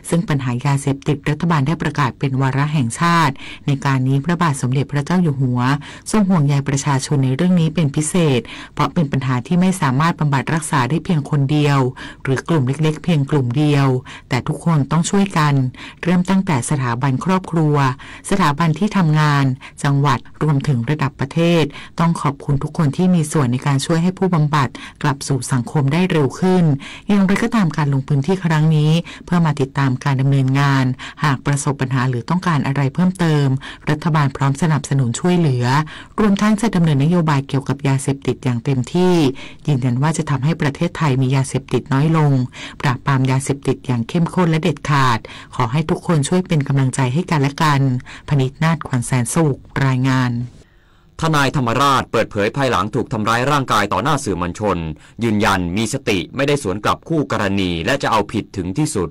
ซึ่งปัญหายาเสพติดรัฐบาลได้ประกาศเป็นวาระแห่งชาติ ในการนี้พระบาทสมเด็จพระเจ้าอยู่หัวทรงห่วงใยประชาชนในเรื่องนี้เป็นพิเศษ เพราะเป็นปัญหาที่ไม่สามารถบำบัดรักษาได้เพียงคนเดียว หรือกลุ่มเล็กๆเพียงกลุ่มเดียว แต่ทุกคนต้องช่วยกัน เริ่มตั้งแต่สถาบันครอบครัว สถาบันที่ทำงาน จังหวัด รวมถึงระดับประเทศ ต้องขอบคุณทุกคนที่มีส่วนในการช่วยให้ผู้บำบัดกลับสู่สังคมได้เร็วขึ้น อย่างไรก็ตามการลงพื้นที่ครั้งนี้ เพื่อมาติดตามการดำเนินงาน หากประสบปัญหาหรือต้องการอะไรเพิ่มเติม รัฐบาลพร้อมสนับสนุนช่วยเหลือ รวมทั้งจะดำเนินนโยบายเกี่ยวกับยาเสพติดอย่างเต็มที่ ยืนยันว่าจะทำให้ประเทศไทยมียาเสพติดน้อยลง ปราบปรามยาเสพติดอย่างเข้มข้นและเด็ดขาด ขอให้ทุกคนช่วยเป็นกำลังใจให้กันและกัน พนิษนาถ ขวัญแสนสุข รายงาน ทนายธรรมราชเปิดเผยภายหลังถูกทำร้ายร่างกายต่อหน้าสื่อมวลชน ยืนยันมีสติไม่ได้สวนกลับคู่กรณี และจะเอาผิดถึงที่สุด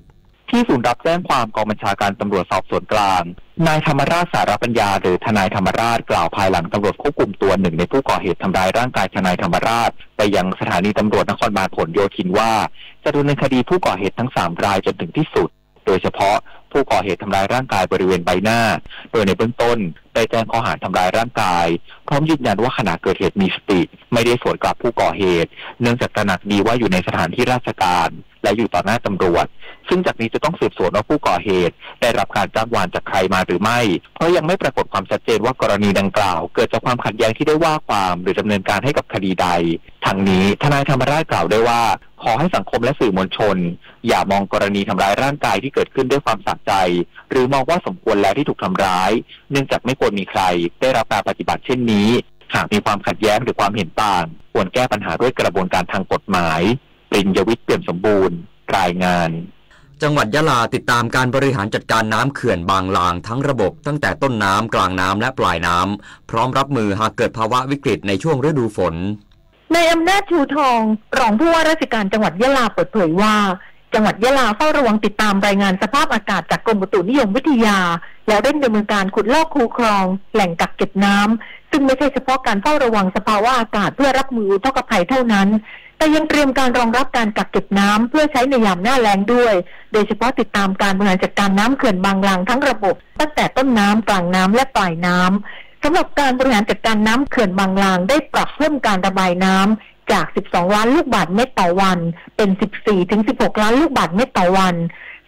ที่ศูนย์รับแจ้งความกองบัญชาการตำรวจสอบสวนกลาง นายธรรมราช สารปัญญา หรือทนายธรรมราช กล่าวภายหลังตำรวจควบคุมตัวหนึ่งในผู้ก่อเหตุทำร้ายร่างกายทนายธรรมราช ไปยังสถานีตำรวจนครบาลผลโยธินว่า จะดำเนินคดีผู้ก่อเหตุทั้งสามรายจนถึงที่สุด โดยเฉพาะผู้ก่อเหตุทำร้ายร่างกายบริเวณใบหน้า โดยในเบื้องต้นได้แจ้งข้อหาทำร้ายร่างกาย พร้อมยืนยันว่าขณะเกิดเหตุมีสติ ไม่ได้สวนกลับผู้ก่อเหตุ เนื่องจากตระหนักดีว่าอยู่ในสถานที่ราชการ และอยู่ต่อหน้าตำรวจ ซึ่งจากนี้จะต้องสืบสวนว่าผู้ก่อเหตุได้รับการจ้างวานจากใครมาหรือไม่ เพราะยังไม่ปรากฏความชัดเจนว่ากรณีดังกล่าวเกิดจากความขัดแย้งที่ได้ว่าความหรือดำเนินการให้กับคดีใด ทั้งนี้ทนายธรรมราชกล่าวด้วยว่า ขอให้สังคมและสื่อมวลชน อย่ามองกรณีทำร้ายร่างกายที่เกิดขึ้นด้วยความสะใจ หรือมองว่าสมควรแล้วที่ถูกทำร้าย เนื่องจากไม่ควรมีใครได้รับการปฏิบัติเช่นนี้ หากมีความขัดแย้งหรือความเห็นต่าง ควรแก้ปัญหาด้วยกระบวนการทางกฎหมาย ปริญญวิทย์ เปี่ยมสมบูรณ์ รายงาน จังหวัดยะลาติดตามการบริหารจัดการน้ำเขื่อนบางลางทั้งระบบ ตั้งแต่ต้นน้ำ กลางน้ำ และปลายน้ำ พร้อมรับมือหากเกิดภาวะวิกฤตในช่วงฤดูฝน นายอำนาจ ชูทอง รองผู้ว่าราชการจังหวัดยะลาเปิดเผยว่า จังหวัดยะลาเฝ้าระวังติดตามรายงานสภาพอากาศจากกรมอุตุนิยมวิทยา และเร่งดำเนินการขุดลอกคูคลอง แหล่งกักเก็บน้ำ ซึ่งไม่ใช่เฉพาะการเฝ้าระวังสภาวะอากาศเพื่อรับมืออุทกภัยเท่านั้น แต่ยังเตรียมการรองรับการกักเก็บน้ำเพื่อใช้ในยามหน้าแล้งด้วย โดยเฉพาะติดตามการบริหารจัดการน้ำเขื่อนบางลางทั้งระบบ ตั้งแต่ต้นน้ำ กลางน้ำ และปลายน้ำ สำหรับการบริหารจัดการน้ำเขื่อนบางลางได้ปรับเพิ่มการระบายน้ำจาก สิบสอง ล้านลูกบาศก์เมตรต่อวัน เป็น สิบสี่ ถึง สิบหก ล้านลูกบาศก์เมตรต่อวัน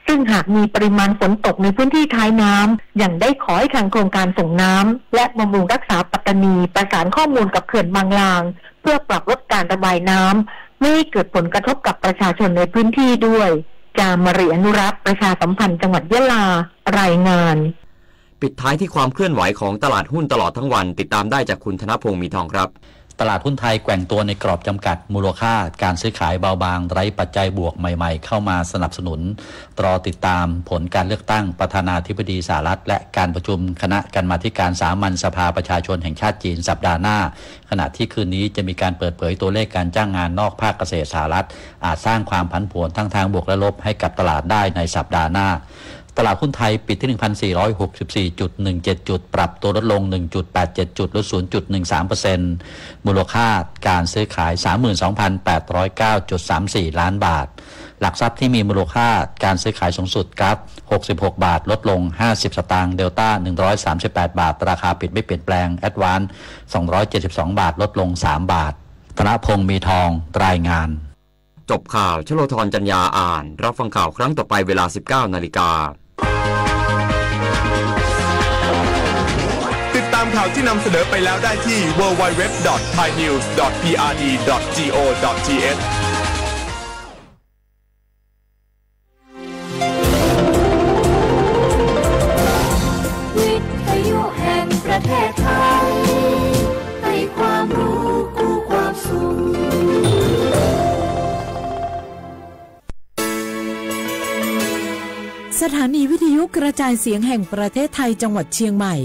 ซึ่งหากมีปริมาณฝนตกในพื้นที่ท้ายน้ำ ยังได้ขอให้ทางโครงการส่งน้ำและบำรุงรักษาปัตตานีประสานข้อมูลกับเขื่อนบางลาง เพื่อปรับลดการระบายน้ำ ไม่ให้เกิดผลกระทบกับประชาชนในพื้นที่ด้วย จามรี อนุรักษ์ ประชาสัมพันธ์จังหวัดยะลา รายงาน ปิดท้ายที่ความเคลื่อนไหวของตลาดหุ้นตลอดทั้งวัน ติดตามได้จากคุณธนพงษ์ มีทองครับ ตลาดหุ้นไทยแกว่งตัวในกรอบจำกัด มูลค่าการซื้อขายเบาบาง ไร้ปัจจัยบวกใหม่ๆ เข้ามาสนับสนุน รอติดตามผลการเลือกตั้งประธานาธิบดีสหรัฐ และการประชุมคณะกรรมาธิการสามัญสภาประชาชนแห่งชาติจีนสัปดาห์หน้า ขณะที่คืนนี้จะมีการเปิดเผยตัวเลขการจ้างงานนอกภาคเกษตรสหรัฐ อาจสร้างความผันผวนทั้งทางบวกและลบให้กับตลาดได้ในสัปดาห์หน้า ตลาดหุ้นไทยปิดที่ หนึ่งพันสี่ร้อยหกสิบสี่จุดหนึ่งเจ็ด จุด ปรับตัวลดลง หนึ่งจุดแปดเจ็ด จุด หรือ ศูนย์จุดหนึ่งสามเปอร์เซ็นต์ มูลค่าการซื้อขาย สามหมื่นสองพันแปดร้อยเก้าจุดสามสี่ ล้านบาท หลักทรัพย์ที่มีมูลค่าการซื้อขายสูงสุด กราฟ หกสิบหกบาท ลดลง ห้าสิบ สตางค์ เดลต้า หนึ่งร้อยสามสิบแปดบาท ราคาปิดไม่เปลี่ยนแปลง แอดวานซ์ สองร้อยเจ็ดสิบสองบาท ลดลง สาม บาท ธนพงษ์ มีทอง รายงาน จบข่าว ชโลธร จันยาอ่าน รับฟังข่าวครั้งต่อไปเวลา สิบเก้านาฬิกา ติดตามข่าวที่นำเสนอไปแล้วได้ที่ ดับเบิลยู ดับเบิลยู ดับเบิลยู ดอท ไทยนิวส์ ดอท พีอาร์ดี ดอท จีโอ ดอท ทีเอช วิทยุแห่งประเทศไทย ให้ความรู้คู่ความสุข สถานีวิทยุกระจายเสียงแห่งประเทศไทยจังหวัดเชียงใหม่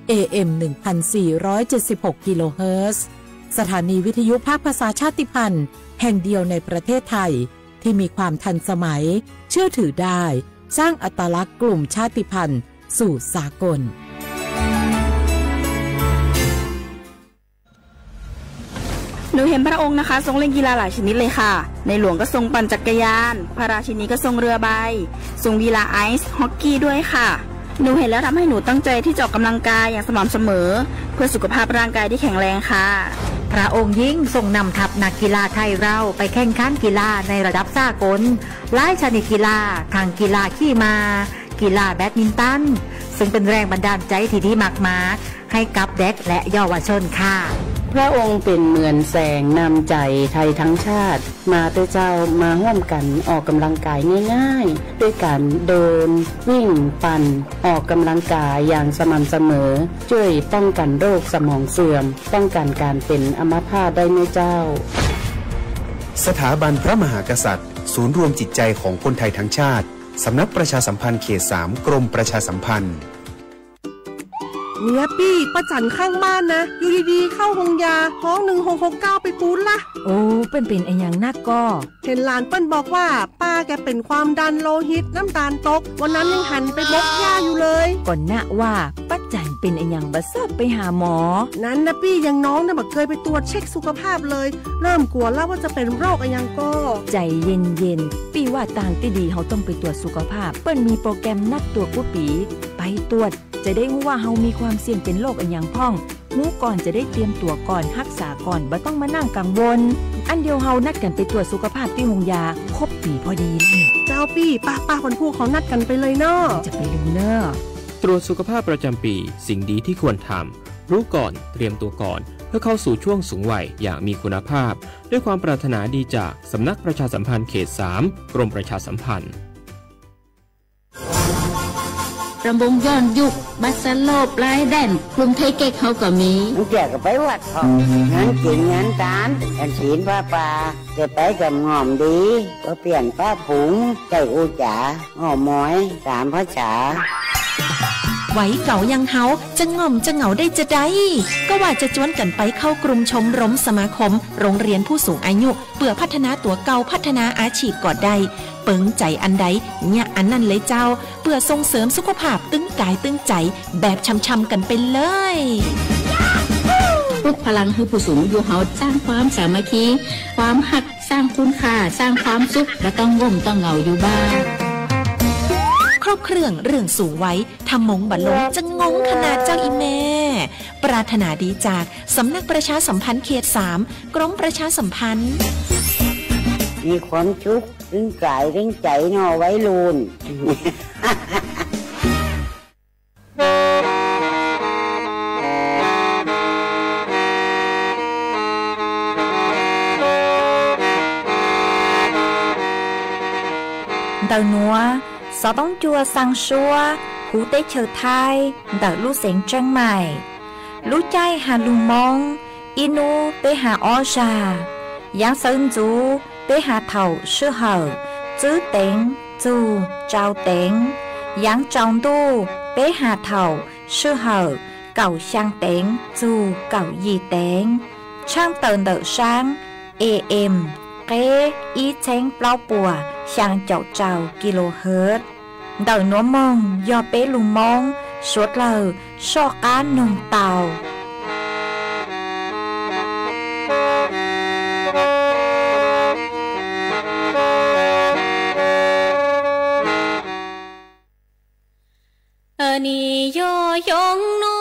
เอ เอ็ม หนึ่งพันสี่ร้อยเจ็ดสิบหก กิโลเฮิรตซ์ สถานีวิทยุภาคภาษาชาติพันธุ์แห่งเดียวในประเทศไทย ที่มีความทันสมัย เชื่อถือได้ สร้างอัตลักษณ์กลุ่มชาติพันธุ์สู่สากล หนูเห็นพระองค์นะคะทรงเล่นกีฬาหลายชนิดเลยค่ะ ในหลวงก็ทรงปั่นจักรยาน พระราชินีก็ทรงเรือใบ ทรงกีฬาไอซ์ฮอกกี้ด้วยค่ะ หนูเห็นแล้วทำให้หนูตั้งใจที่จะออกกำลังกายอย่างสม่ำเสมอ เพื่อสุขภาพร่างกายที่แข็งแรงค่ะ พระองค์ยิ่งทรงนำทัพนักกีฬาไทยเราไปแข่งขันกีฬาในระดับสากล หลายชนิดกีฬา ทั้งกีฬาขี่ม้า กีฬาแบดมินตัน ซึ่งเป็นแรงบันดาลใจที่ดีมากๆ ให้กับเด็กและเยาวชนค่ะ พระองค์เป็นเหมือนแสงนำใจไทยทั้งชาติ มาเถอะเจ้า มาร่วมกันออกกำลังกายง่ายๆ ด้วยการเดิน วิ่ง ปั่น ออกกำลังกายอย่างสม่ำเสมอ ช่วยป้องกันโรคสมองเสื่อม ป้องกันการเป็นอัมพาตได้นะเจ้า สถาบันพระมหากษัตริย์ ศูนย์รวมจิตใจของคนไทยทั้งชาติ สำนักประชาสัมพันธ์เขตสาม กรมประชาสัมพันธ์ เนี่ยปี้ ป้าจั๋นข้างบ้านนะ อยู่ดีๆ เข้าโฮงยา ฮ้อง หนึ่งหกหกเก้า ไปปู๊ดละ โอ้ เปิ้นเป๋นอะหยังนักก่อ เห็นหลานเปิ้นบอกว่า ป้าแกเป็นความดันโลหิต น้ำตาลตก วันนั้นยังหันไปบกหญ้าอยู่เลย ก่อนนะว่า ป้าจั๋นเป๋นอะหยังบ่ซอบไปหาหมอ นั้นนะปี้ อย่างน้องเนี่ยบ่เคยไปตรวจเช็คสุขภาพเลย เริ่มกลัวแล้วว่าจะเป็นโรคอะหยังก่อ ใจ๋เย็นๆ ปี้ว่าตางตี้ดีเฮาต้องไปตรวจสุขภาพ เปิ้นมีโปรแกรมนัดตรวจกู้ปี๋ ไปตรวจ จะได้ฮู้ว่าเฮามีความเสี่ยงเป็นโรคอะหยังพ่อง ฮู้ก่อนจะได้เตรียมตั๋วก่อน ฮักษาก่อน บ่ต้องมานั่งกังวล อันเดียวเฮานัดกั๋นไปตรวจสุขภาพตี้โฮงยา ครบปี๋พอดีเลย เจ้าปี้ ป้าๆ วันพูกเฮานัดกั๋นไปเลยเนาะ จะไปลืมเน่อ ตรวจสุขภาพประจำปี สิ่งดีที่ควรทำ รู้ก่อน เตรียมตัวก่อน เพื่อเข้าสู่ช่วงสูงวัยอย่างมีคุณภาพ ด้วยความปรารถนาดีจากสำนักประชาสัมพันธ์เขตสาม กรมประชาสัมพันธ์ รำวงย้อนยุค บัสโล ปลายแดน กรุงเทพเก๊กเฮาก็มี บางเทื่อก็ไปวัดพร้อม งานกินงานตาน ฉันศีลผ้าป่า ได้ไปกับง่อมดี ก็เปลี่ยนป้าผง ใช้อู้จ๋า อ้อมอย สามภาษา วัยเก๋าอย่างเฮา จะง่อมจะเหงาได้จาใด ก็ว่าจะจวนกั๋นไปเข้ากลุ่มชมรมสมาคม โรงเรียนผู้สูงอายุ เปื่อพัฒนาตั๋วเก่า พัฒนาอาชีพก็ได้ เปิงใจ๋อันใด เยียะอันนั้นเลยเจ้า เปื่อส่งเสริมสุขภาพตึงกายตึงใจ๋ แบบช่ำๆ กั๋นไปเลย ปลุกพลังหื้อผู้สูงอายุเฮา สร้างความสามัคคี ความฮัก สร้างคุณค่า สร้างความสุข บ่ต้องง่มต้องเหงาอยู่บ้าน ครบเครื่องเรื่องสูงวัย ถ้ามงบ่ลง จะงงขนาดเจ้าอีแม่ ปรารถนาดีจากสำนักประชาสัมพันธ์เขตสาม กรมประชาสัมพันธ์ มีความสุข ตึงกายตึงใจ๋เนาะ วัยรุ่น Ntawm nuav, xov tooj cua xaa suab huv teb chaws Thaib ntawm lub xeev Tsheeb Maim. Lub caij has lug Moob, ib nub peb has ob zag. Yaav xawv ntxuv peb has thaum sij hawm txwb teev txug tsau teev. Yaav tsaus ntuj peb has thaum sij hawm kaum xyaa teev txug kaum yim teev. Tshaaj tawm ntawm saab A M, qeb ib txheeb plaub puas xyaa caum rau kilohertz. Ntawm nuav moog yog peb lug Moob suav dlawg soj qaab noog tau. Nim yog xyoo no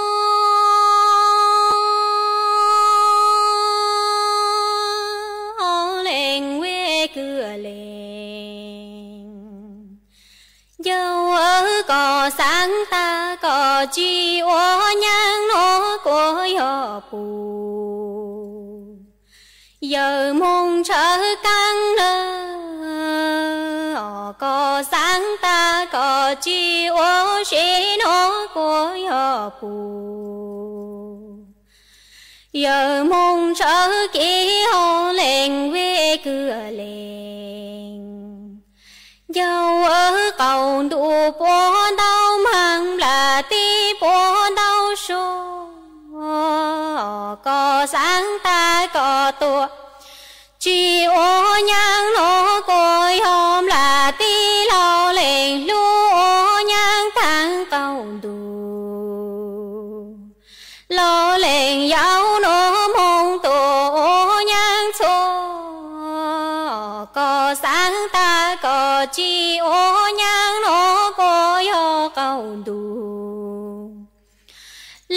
leej vej kws leej, yawg koj xaav tag koj tsis ua nyaab no kuj yog pum. Yawg moog ntshaw kaab nawb, koj xaav tag koj tsis ua si no kuj yog pum. Yawg moog ntshaw kis hov leej vej kws leej, yawg qaug ntuj puab ntau, maag nplas teb puab ntau sua, koj xaav tag koj tuaj, tsis ua nyaab no kuj yog nplas teb. Lov leej hlub ua nyaab taag qaug ntuj, lov leej yau no moog tuaj ua nyaab ntuj.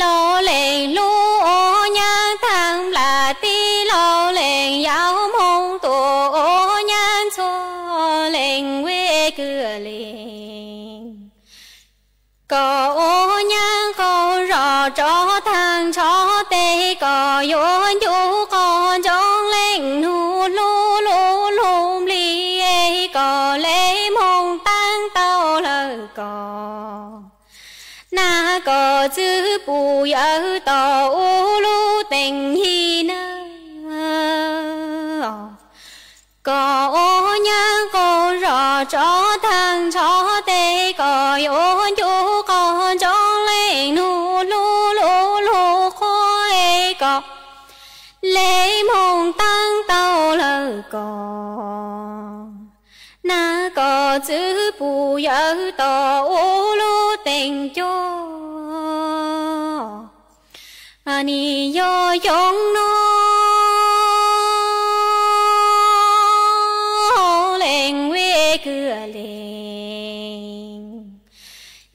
Lub leej hlub ua nyaab taag nplas tib, lub leej yau moog tuaj ua nyaab ntxhua leej vij kwv leej. Koj ua nyaab qaug zog rov taag nrho tes, koj yuav ncu qog ntsoov leej nus hlub lub lub nplij, koj le moog taab tau lawm koj. Nag koj txwv pum yawm tom u lub teej hib na. Koj ua nyaab qaug zog rov taag nrho tes, koj yuav ncu qog ntsoov leej nus hlub lub lub qhua, koj le moog taab tau lawm koj. Nag koj txwv pum yawm tom u lub teej cua. Nim yog xyoo no leej vij kwv leej,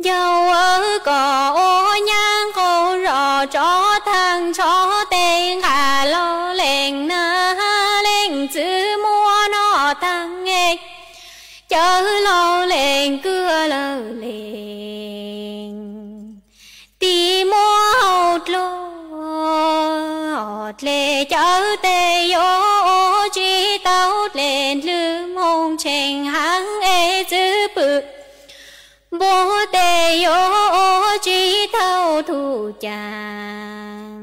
yawm koj ua nyaab qaug zog rov taag nrho tes, nqa lub leej nab leej txwv muab noj taag es, cawm lub leej kwv lawm leej. Tim muab hau dlua dlej cawm tes yuav ua tsis tau dlej ntxwv moog tsheej haav es txwv pwm npua tes yuav ua tsis tau tug caag.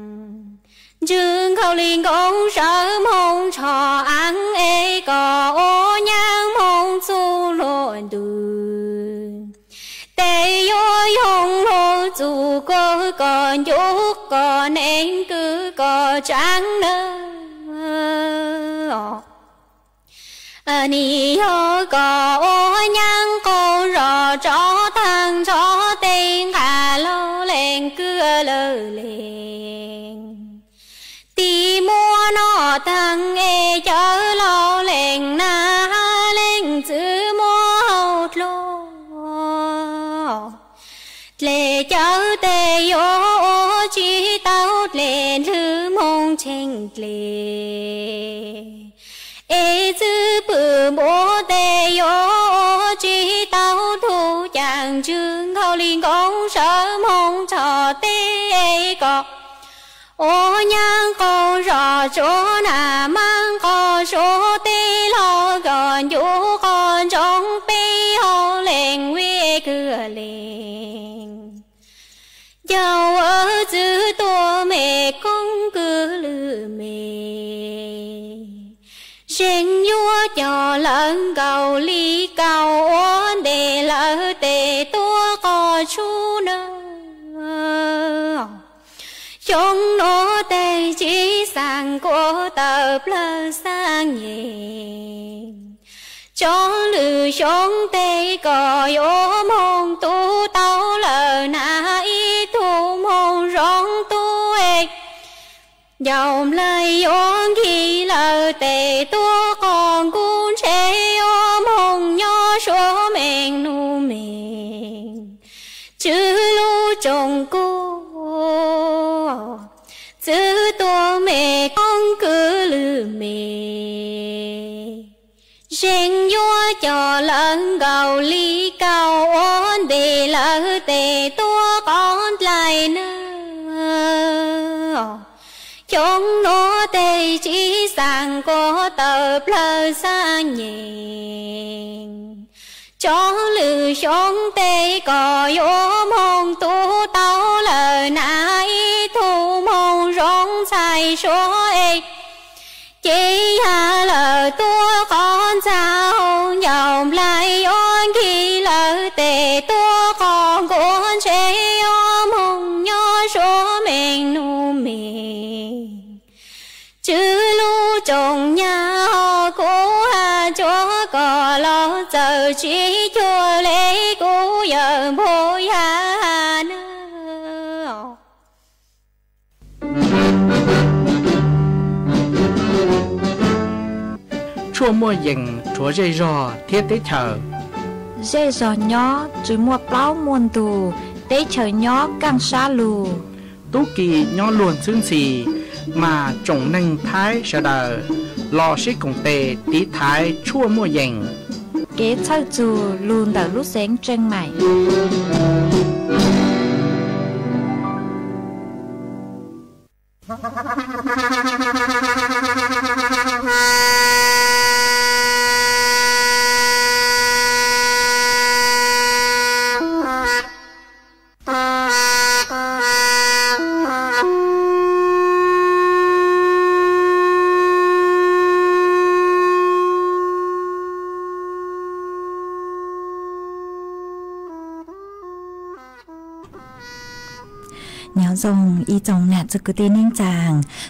Ntswg nkaus li nkoos sawv moog tsho aav es, koj ua nyaab moog txug luag ntug tes yuav yoog luag txug koj, koj ncu koj neeg kwv koj tsaav nawb. Nim yog koj ua nyaab qaug zog rov taag nrho tes, nqa lub leej kwv lawm leej. Tim muab noj taag es cawm lub leej nab leej txwv muab hau dlua dlej cawm tes yuav ua tsis tau dlej ntxwv moog tsheej dlej es txwv pwm npua tes yuav ua tsis tau tug caag. Ntswg nkaus li nkoos sawv moog tsho tes es, koj ua nyaab qaug zog tsuav nag maab qog suav teb lug, koj ncu qog ntsoov peb hau leej vij kwv leej. Yawm txwv tuaj me koob kwv lwm me, zeem yuav coj lawv nkaus li kaus ua ntej lawv tes tuaj qog tshub nawb. Xyoo nuav tes tsis xaam kuas tawm plawg xaab nyem, tso lwm xyoo tes koj yuav moog tu tau lawm nag ib tug moog zoo tub es. Ncauj nplaig yuav nkig lawm tes tuaj qog nkuj ntshe yuav moog nyob suav meej nus meej. Tswv lub tsoom kuj txwv tuaj me koob kwv lwm me, zeem yuav coj lawv nkaus li kaus ua ntej lawv tes tuaj qog nplaig nawb. Xyoo nuav tes tsis xaam kuas tawm plawg xaab nyem, tso lwm xyoo tes koj yuav moog tu tau lawm nag ib tug moog zoo ntxhais suav es. Ces yog lawm tuaj qog ntxag hau ncauj nplaig yuav nkig lawm tes tuaj qog nkuaj ntshe yuav moog nyob suav meej nus meej. Tswv lub tsoom nyab hos kuv has tsuav koj los txawm tsis cuag le kuv yawm npua yaj nawb. Tshuaj muaj yees rhuav zej zog thiab teb chaws. Zej zog nyob tsis muaj plaub muaj ntug, teb chaws nyob kaj sab lug. Tub ki nyob luag ntxhwb ntxhi, mas tsoom neeg Thaib sawv daws los sib koom tes tiv thaiv tshuaj muaj yees. Kev txhawj txug lug ntawm lub xeev Tseej Maim. Nyob zoo ib tsoom nam txiv kwv tij neej tsaa,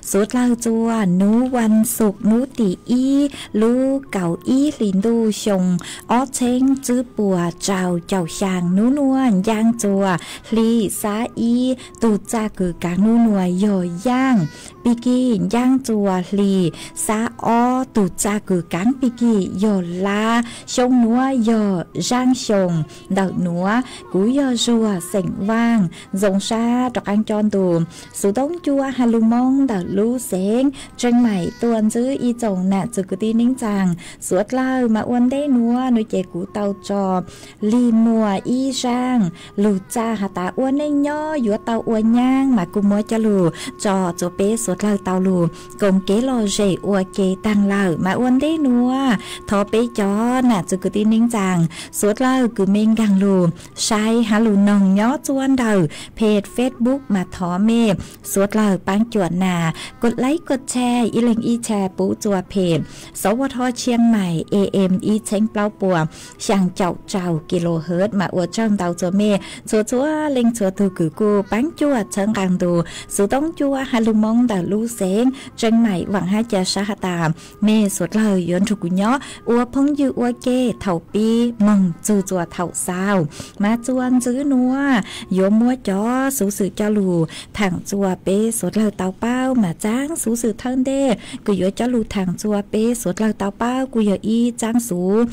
suav dlawg txua nub vas xuv nub tim ib lub kaum ib hlis ntuj xyoo ob txheeb tswb puas rau caum xyaa nub nuav ncaaj txua hli xab ib tug txaj kws kaav nub nuav yog yaaj, pig kig ncaaj txua hli xab ob tug txaj kws kaav pig kig yog lab, xyoo nuav yog zaab xyoo ntawm nuav. Kuv yog Zuag xeem Vaaj, zoo sab rov qaab coj ntu xuv toob cua has lug Moob ntawm lub xeev Tseej Maim tuaj ntsib ib tsoom nam txiv kwv tij neej tsaa. Suav dlawg mas ua ntej nuav nuav ces kuv tau tso lig muag ib zaaj lug txaj has tas ua neej nyob yuav tau ua nyaab mas kuj muab coj lug tso txua peb suav dlawg tau lug koom kev lom zem ua ke taag lawm mas ua ntej nuav thov peb cov nam txiv kwv tij neej tsaa suav dlawg kws mej nkaag lug saib has lug noog nyob txua ntawm peg Facebook mas thov mej suav dlawg paab cuam nas kos laib kos tshare ib leeg ib tshare pub txua peg Sov Vo Tho Tshiab Maim A M ib txheeb plaub puas xyaa caum rau kilohertz mas ua tsaug ntau txua mej txhua txhua leej txhua tug kws kuj paab cuam txhawb nqaa ntu xuv toob cua has lug Moob ntawm lub xeev Tseej Maim. Vaam hab ca sab has tas mej suav dlawg yuav nrug kuv nyob ua phooj ywg ua ke thaum pib moog txug txua thaum xaus mas txua ntswb nuav yuav muab cov xuv xwm coj lug thaam txua peb suav dlawg tau paub mas txaab xuv xwm thawj ntej kws yuav coj lug thaam txua peb suav dlawg tau paub kuj yog ib txaab xuv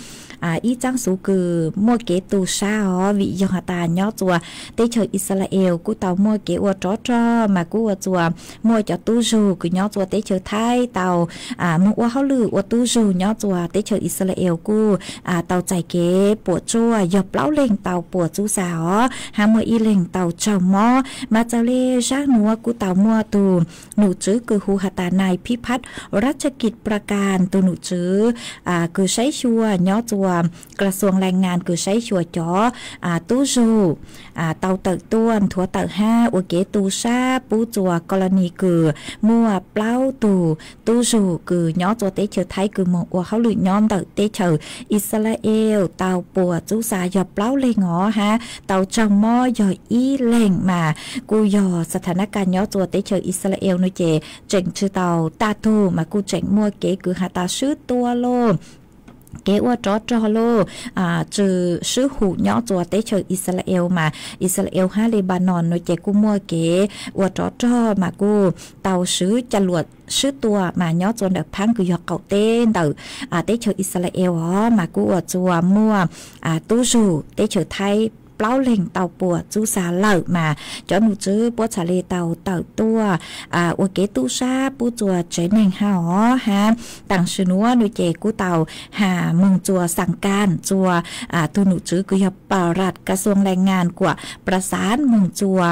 ib txaab xuv kws muaj kev tu sab os vim yog has tas nyob txua teb chaws Yixalayees kuj tau muaj kev ua rov rog mas kuj ua txua muaj cov tub zug kws nyob txua teb chaws Thaib tau moog ua hauj lwm ua tub zug nyob txua teb chaws Yixalayees kuj tau txais kev puam tsuaj yog plaub leeg tau puas txub xa os hab muaj ib leeg tau raug mob mas txawm le zaab nuav kuj tau muaj tug num tswv kws hu has tas Nais Phib Phab Rab Tshaj Kis Pra Kas tug num tswv kws saib xyuas nyob txua Ka Xuas Laas Ngas kws saib xyuas cov tub zug tau tawm tuaj nthuav tawm hab ua kev tu sab pub txua kos los nis kws muaj plaub tug tub zug kws nyob txua teb chaws Thaib kws moog ua hauj lwm nyob ntawm teb chaws Yixalayees tau puas txub xa yog plaub leeg os hab tau raug mob yog ib leeg mas kuj yog xa tha nab kas nyob txua teb chaws Yixalayees nuav ces tseem tsi tau tag tug mas kuj tseem muaj kev kws has tas swb tua lauj kev ua rov rog lauj tsi swb hum nyob txua teb chaws Yixalayees mas Yixalayees hab Lebanon nuav ces kuj muaj kev ua rov rog mas kuj tau swb ca luam swb tua mas nyob txua ntawm phaab kws yog qaum teb ntawm teb chaws Yixalayees os mas kuj ua txua muaj tub zug teb chaws Thaib plaub leeg tau puas txub xa lawm mas cov num tswv puab txhad le tau tawm tuaj ua kev tu sab pub txua tsev neeg hab os hab taam sim nuav nuav ces kuj tau has moog txua Xaam Kas txua tug num tswv kws yog Plas Kas Xuas Laas Ngas kuas plas xaav moog txua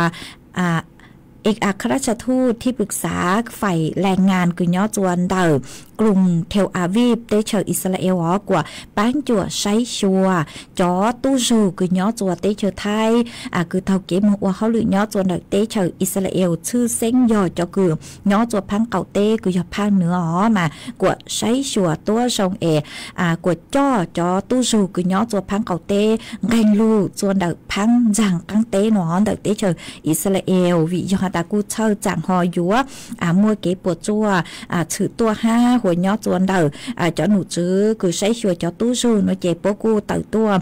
Ees As Khab Rab Tshaj Thuj Thib Pwm Xav Faim Laas Ngas kws nyob txua ntawm kws Thel Avib teb chaws Yixalayees os kuas paab cuam saib xyuas cov tub zug kws nyob txua teb chaws Thaib kws taug kev moog ua hauj lwm nyob txua ntawm teb chaws Yixalayees tshwj xeeb yog cov kws nyob txua phaab qaum teb kws yog phaab nwv os mas kuas saib xyuas tuab zoo es kuas coj cov tub zug kws nyob txua phaab qaum teb nqeeg lug txua ntawm phaab ntxaag qaab teb nuav ntawm teb chaws Yixalayees vim yog tas kuj txhawj txaam ho yuav muaj kev puas tsuaj tshwm tuaj hab huas nyob txuas ntawm cov nom tswv kws saib xyuas cov tub zug nuav ces puab kuj tawm tuaj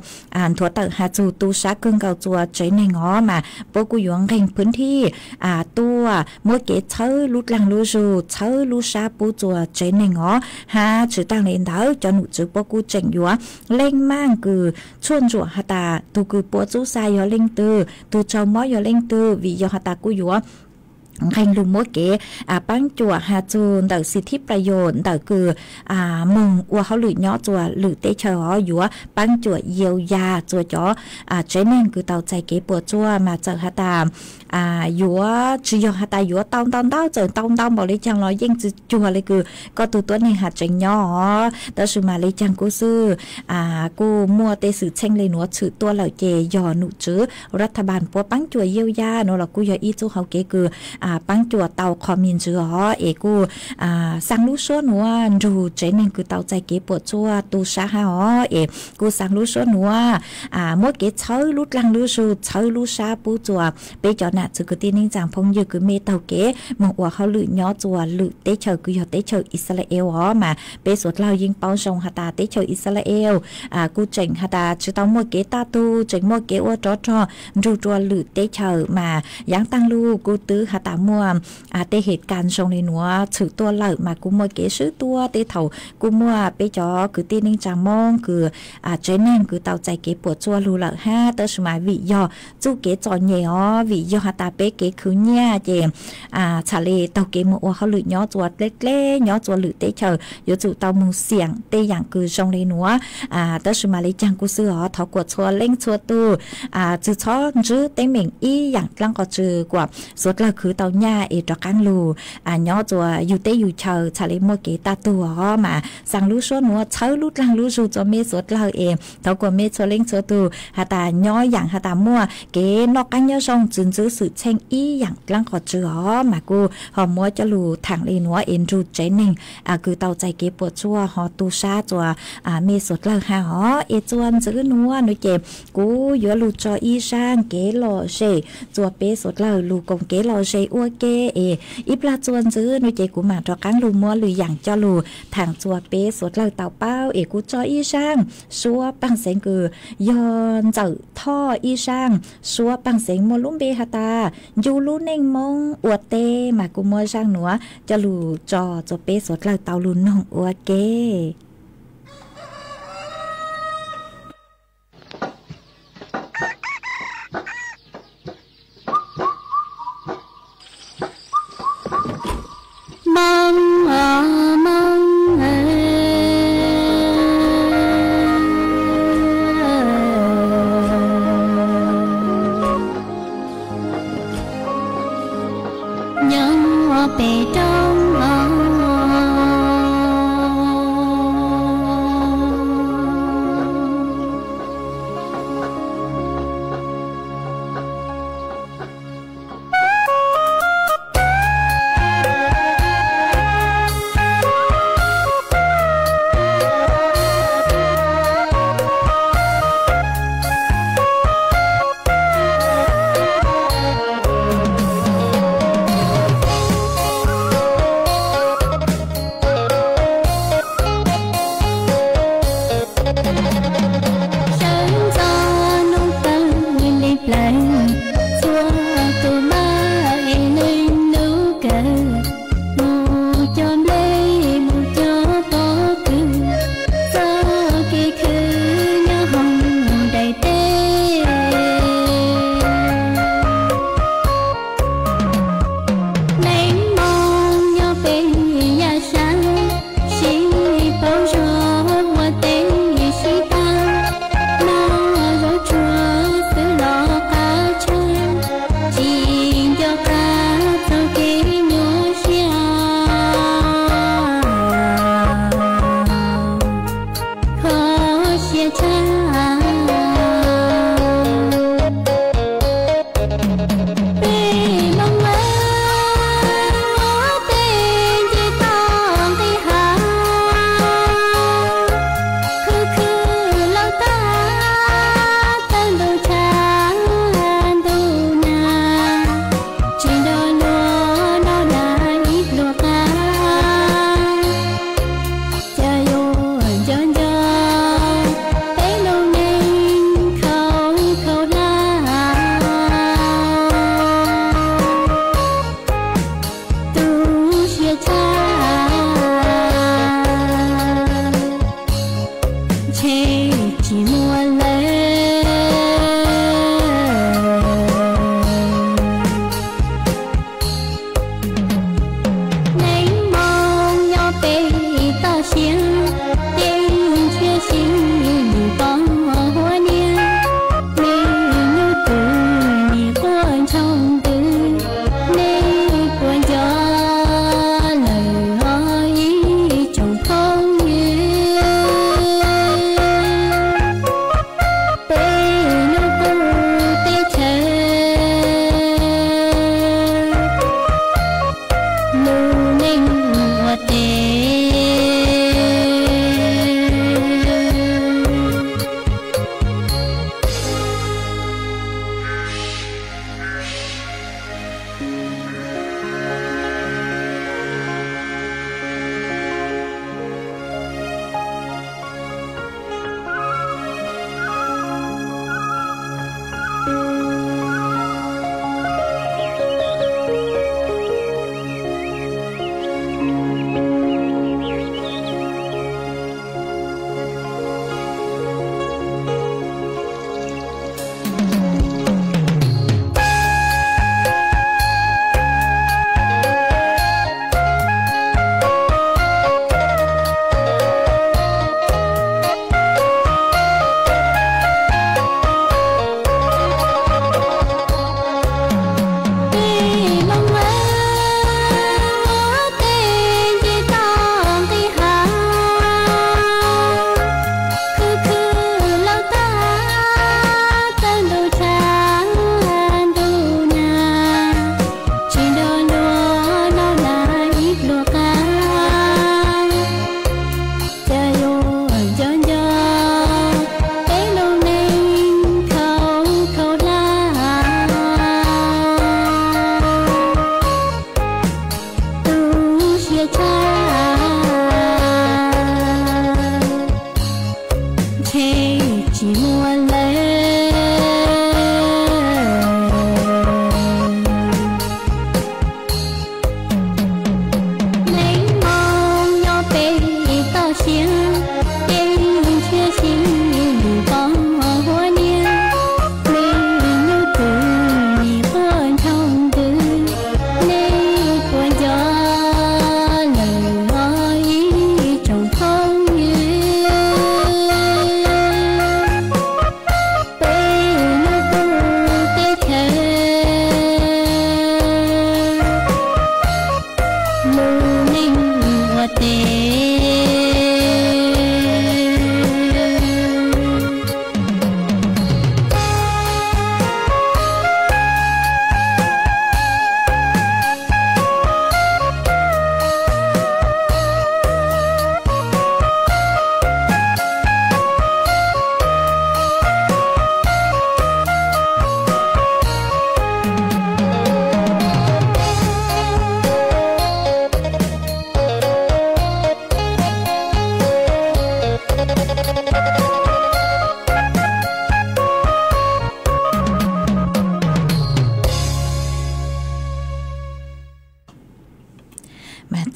nthuav tawm has txug tu sab kawg nkaus txuas tsev neeg os mas puab kuj yuav nqeeg phwv thij tuaj muab kev txhawb lub dlaag lub zug txhawb lub sab pub txuas tsev neeg os hab tsi taag le ntawd cov nom tswv puab kuj tseem yuav leej maaj kws tshuaj ntsuam has tas tug kws puas txub xa yog leej twg, tug tsaug mob yog leej twg vim yog has tas kuj yuav nqeeg lug muab kev paab cuam has txug ntawm xi thib plas yos ntawm kws moog ua hauj lwm nyob txuas lwm teb chaws os yuav paab cuam yau yas txuas cov tsev neeg kws tau txais kev puas tsuaj mas txawm has tas yuav tsi yog has tas yuav tau ntau ntau txawm tau ntau npaum le caag los yeej tsi cuag le kws koj tug tuab neeg has tseem nyob os tab sis mas le caag kuj xwb kuj muaj tej xwm txheej le nuav tshwm tuaj lawm ces yog nom tswv ras tha npas puab paab cuam yau yas nuav los kuj yog ib txuj hauv kev kws paab cuam tau qhov me ntsis os es kuj xaa lub suab nuav nrug tsev neeg kws tau txais kev puas tsuaj tu sab hab os es kuj xaa lub suab nuav muab kev txhawb lub dlaag lub zug txhawb lub sab pub txuas peb cov nam txiv kwv tij neej tsaa phooj ywg kws mej taug kev moog ua hauj lwm nyob txuas lwm teb chaws kws yog teb chaws Israel os mas peb suav dlawg yeej paub zoo has tas teb chaws Israel kuj tseem has tas tsi tau muaj kev taj tug tseem muaj kev ua rov rog nrug rua lwm teb chaws mas yaav taag lug kuj twb has tas muaj tej hem kas zoo le nuav tshwm tuaj lawm mas kuj muaj kev swb tuaj tej thaum kuj muaj peb cov kwv tij neej tsaa Moob kws tsev neeg kws tau txais kev puas tsuaj lug lawm hab tab sis mas vim yog txuj kev txom nyem os vim yog has tas peb kev khwv nyiaj ces txham le taug kev moog ua hauj lwm nyob txuas dleb dleb nyob txuas lwm teb chaws yuav tsum tau moog xiam tej yaam kws zoo le nuav tab sis mas le caag kuj xwb os thov kuas txhua leej txhua tug tsi txhob ntsib teeb meem ib yaam dlaab qhov tsi kuas suav dlawg khwv tau nyaj es rov qaab lug nyob txuas yug teb yug chaws txham le muaj kev taj tug os mas xaa lub suab nuav txhawb lub dlaag lub zug txuas mej suav dlawg es thov kuas mej txhua leej txhua tug has tas nyob yaam has tas muaj kev noj qaab nyob zoo tsi ntsib xwm txheej ib yaam dlaab qhov tsi os mas kuj ho muab coj lug thaam le nuav es nrug tsev neeg kws tau txais kev puas tsuaj ho tu sab txuas mej suav dlawg hab os es txuas ntxiv nuav nuav ces kuv yuav lug tso ib zaaj kev lom zem txuas peb suav dlawg lug koom kev lom zem ua ke es ib plag txuas ntxiv nuav ces kuv maam rov qaab lug muab lwm yaam coj lug thaam txuas peb suav dlawg tau paub es kuv tso ib zaaj suab paaj xeev kws yog Ntxawm Thoj ib zaaj suab paaj xeev muaj lub npe has tas Ncu Lub Neej Moob Ua Teb mas kuv muab zaaj nuav coj lug tso txuas peb suav dlawg tau lug noog ua ke. Moob, Moob, nyob pem roob os.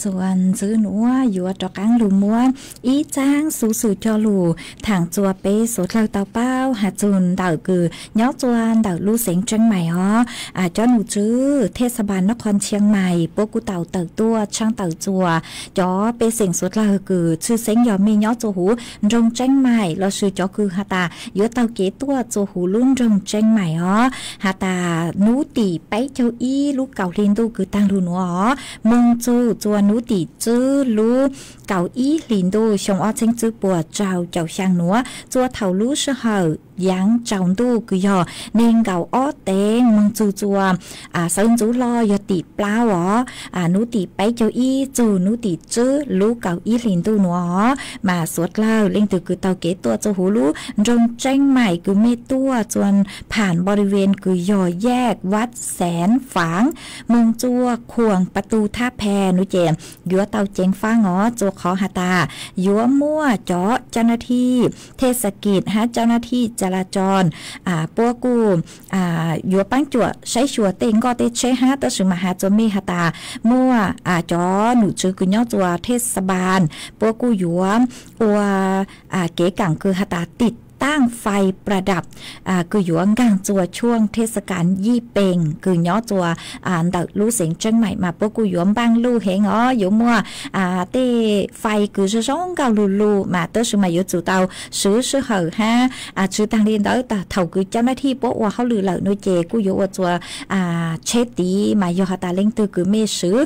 Txuas ntxwv nuav yuav rov qaab lug muab ib txaab xuv xwm coj lug thaam txuas peb suav dlawg tau paub has txug ntawm kws nyob txuas ntawm lub xeev Tseeb Maim os. Cov num tswv thej xa npas nab qhov Ntshiab Maim puab kuj tau tawm tuaj tshaaj tawm txuas cov pej xeem suav dlawg kws tshwj xeeb yog mej nyob txuas huv nroog Tseeb Maim lossis cov kws has tas yuav taug kev tuaj txuas huv lub nroog Tseeb Maim os, has tas nub tim peb caug ib lub kaum hli ntuj kws taag lug nuav os, moog txug txuas nub tim tswb lub kaum ib hli ntuj xyoo ob txheeb tswb puas rau caum xyaa nuav, txuas thaum lub sij hawm yaav tsaus ntuj kws yog neeg nkaum ob teev moog txug txuas sawv ntxuv hlo yog tim plaub os, nub tim peb caug ib txug nub tim tswb lub kaum ib hli ntuj nuav os. Mas suav dlawg leej twg kws taug kev tuaj txuas huv lub nroog Tseeb Maim kws mej tuaj txuas phaav npau di ven kws yog yaj Vaj Xeev Faav moog txuas khuam Pab Tug Thab Phe nuav ces yuav tau ceev faab os, txuas qhov has tas yuav muaj cov cau nav thij thej xa kij hab cau nav thij ca la coom puab kuj yuav paab cuam saib xyuas tej nkoj tej tsheb hab tab sis mas has txuas mej has tas muaj cov num tswv kws nyob txuas thej xa npas puab kuj yuav ua kev kaam kws has tas tim taaj fais pla dam kws yuav nkaag txuas tshuaj thej xa kas yij pees kws nyob txuas ntawm lub xeev Tseeb Maim mas puab kuj yuav npaaj luj heev os, yuav muaj tej fais kws zoo zoo nkauj lug lug mas tab sis mas yuav tsum tau swv sij hawm hab tsi taag li ntawd thaum kws cau nav thij puab ua hauj lwm lawm nuav ces kuj yuav ua txuas tsheb tiv mas yog has tas leej twg kws mej swv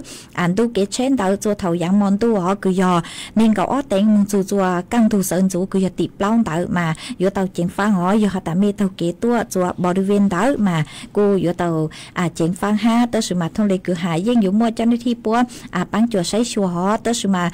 ntuj kev tsheb ntawd txuas thaum yaav mo ntuj os kws yog neeg nkaum ob teev moog txug txuas kaj ntug sawv ntxuv kws yog tim plaub ntawd mas yuav tau ceev faab os, yog has tas mej taug kev tuaj txuas npau di ven ntawd mas kuj yuav tau ceev faab hab tab sis mas thooj le kws has yeej yuav muaj cau nav thij puab paab cuam saib xyuas os tab sis mas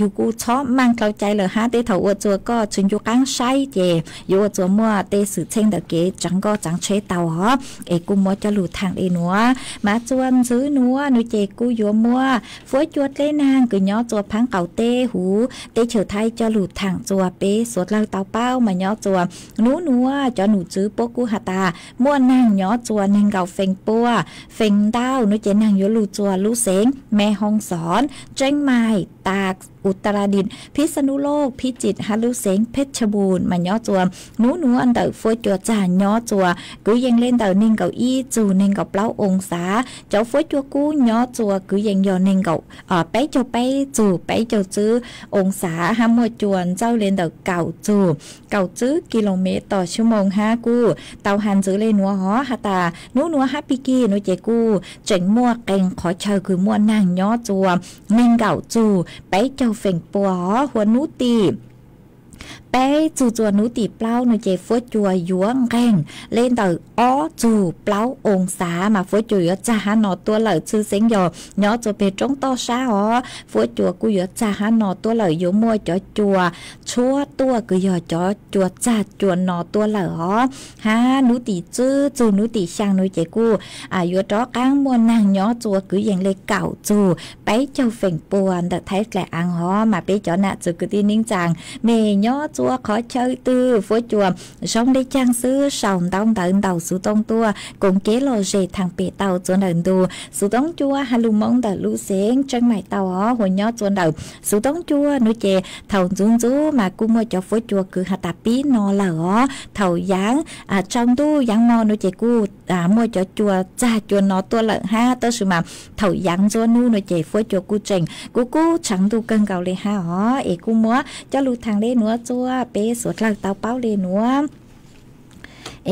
yug kuj txhob maaj dlhau cai lawm hab tej thaum ua txuas koj tsi ncu qaab saib ces yuav ua txuas muaj tej xwm txheej ntawm kev tsaav nkoj tsaav tsheb tau os, es kuj muab coj lug thaam le nuav. Mas txuas ntxwv nuav nuav ces kuj yuav muab fuab cua dleb naag kws nyob txuas phaab qaum teb huv teb chaws Thaib coj lug thaam txuas peb suav dlawg tau paub mas nyob txuas nub nuav cov num tswv puab kuj has tas muaj naag nyob txuas neeg nkaum feem pua feem ntau nuav ces naag yuav lug txuas lub xeev Me Hoo Xoon, Tseeb Maim, Tas, Utaradit, Phij Xa Nub Loj, Phij Tsim hab lub xeev Phej Tshaj Npum mas nyob txuas nub nuav ntawm fuab cua txag nyob txuas kwv yees le ntawm neeg nkaum ib txug neeg nkaum plaub oo xav. Cov fuab cua kub nyob txuas kwv yees yog neeg nkaum peb caug peb txug peb caug tswb oo xav hab muaj cua ntsawj le ntawm kaum txug kaum tswb kis lus mev tom xuab moos hab kuj tau has ntxwv le nuav hov has tas nub nuav hab pig kig nuav ces kuj tseem muaj qee qhov chaw kws muaj naag nyob txuas neeg nkaum txug peb caug feem pua hov. Huas nub tim peb txug txuas nub tim plaub nuav ces fuab cua yuav nqeeg le ntawm ob txug plaub oo xav mas fuab cua yuav txag hab no tuaj lawm, tshwj xeeb yog nyob txuas peg roob toj sab hov fuab cua kuj yuav txag hab no tuaj lawm, yuav muaj cov cua tshuab tuaj kws yog cov cua txag cua no tuaj lawm hov. Hab nub tim tswb txug nub tim xyaa nuav ces kuj yuav rov qaab muaj naag nyob txuas kwv yees le kaum txug peb caug feem pua ntawm Thaib dlaim aav hov. Mas peb cov nam txwv kwv tij neej tsaa, mej nyob txuas qhov chaw twg fuab cua zoo le caag xwb sau ntaub ntawv ntaus xuv tooj tuaj koom kev lom zem thaam pem tau txuas ntawm ntu xuv tooj cua has lug Moob ntawm lub xeev Tseeb Maim tau hov. Huas nyob txuas ntawm xuv tooj cua nuav ces thaum ntxuv ntxuv mas kuj muaj cov fuab cua kws has tas pib no lawm hov. Thaum yaav tsaus ntuj yaav mo nuav ces kuj muaj cov cua txag cua no tuaj lawm hab tab sis mas thaum yaav ntxuab nub nuav ces fuab cua kuj tseem kub kub tshaav ntuj kawg nkaus le hab hov. Es kuj muab coj lug thaam le nuav txuas peb suav dlawg tau paub le nuav.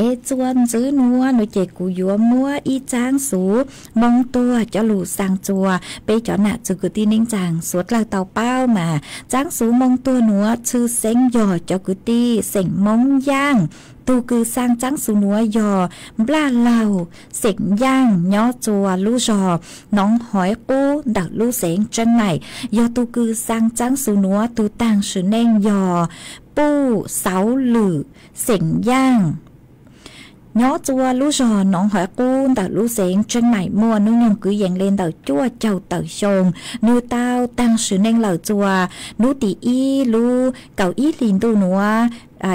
Es txuas ntxwv nuav nuav ces kuv yuav muab ib txaab xuv Moob Tuag coj lug xaa txuas peb cov nam txwv kwv tij neej tsaa suav dlawg tau paub mas txaab xuv Moob Tuag nuav tshwj xeeb yog cov kwv tij xeem Moob Yaaj. Tug kws xaa txaab xuv nuav yog Nplaj Laug xeem Yaaj nyob txuas lub zog Noov Hoiv Qub ntawm lub xeev Tseeb Maim. Yog tug kws xaa txaab xuv nuav tug taag sim neej yog Puj Xauv Lwm xeem Yaaj nyob txuas lub zog Noov Hoiv Qub ntawm lub xeev Tseeb Maim muaj nub nyoog kwv yees le ntawm cuaj caug tawm xyoo. Nwg tau taag sim neej lawm txuas nub tim ib lub kaum ib hlis ntuj nuav